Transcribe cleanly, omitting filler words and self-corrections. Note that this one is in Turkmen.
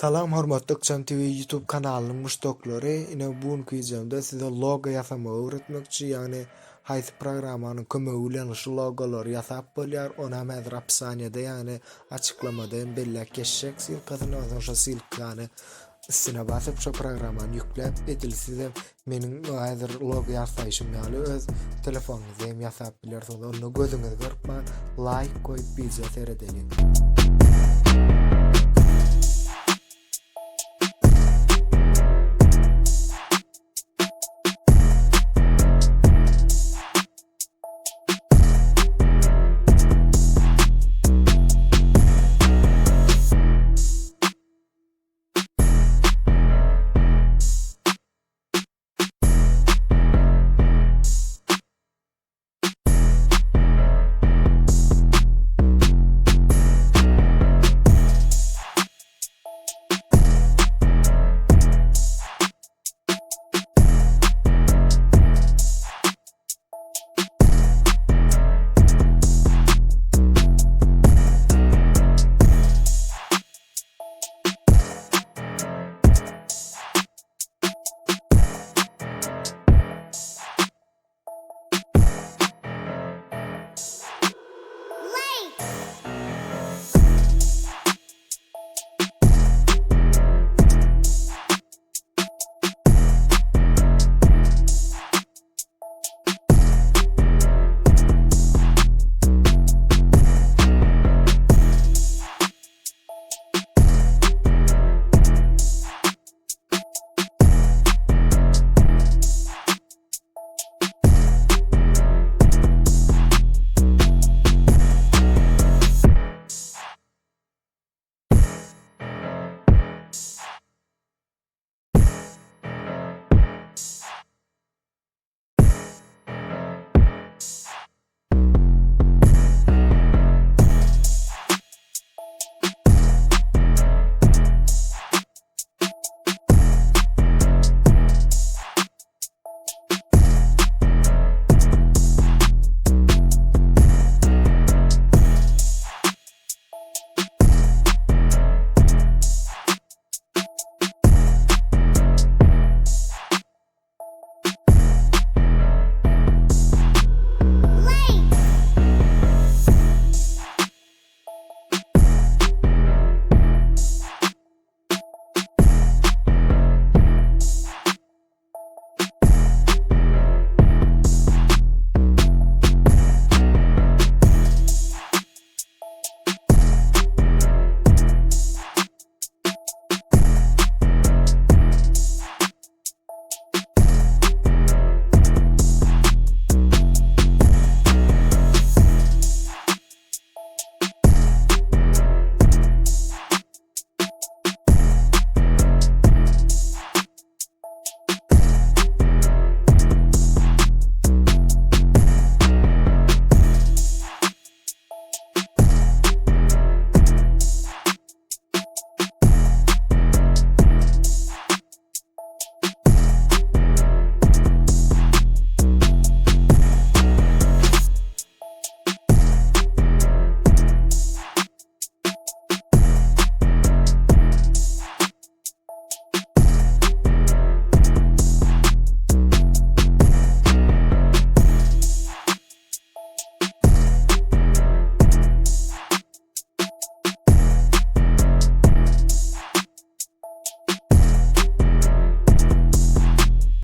Salam hormatly Ykjam TV YouTube kanalynyň muşdaklary, ine bu günki wideomda size logo ýasamagy öwretmekçi, ýagny haýsy programmanyň kömegi bilen şu logolary ýasap bolýar, ony hem häzir opisaniýada ýagny açyklamada hem belläp geçjek ssylkasyny, onsoň şo ssylkany üstüne basyp şo programmany ýükläp edil sizem Meniň häzir logo ýasaýşym ýaly öz telefonyňyzda hem ýasap bilersiňiz. Onda gözüňizi gyrpman laýk goýup wideo seredeliň.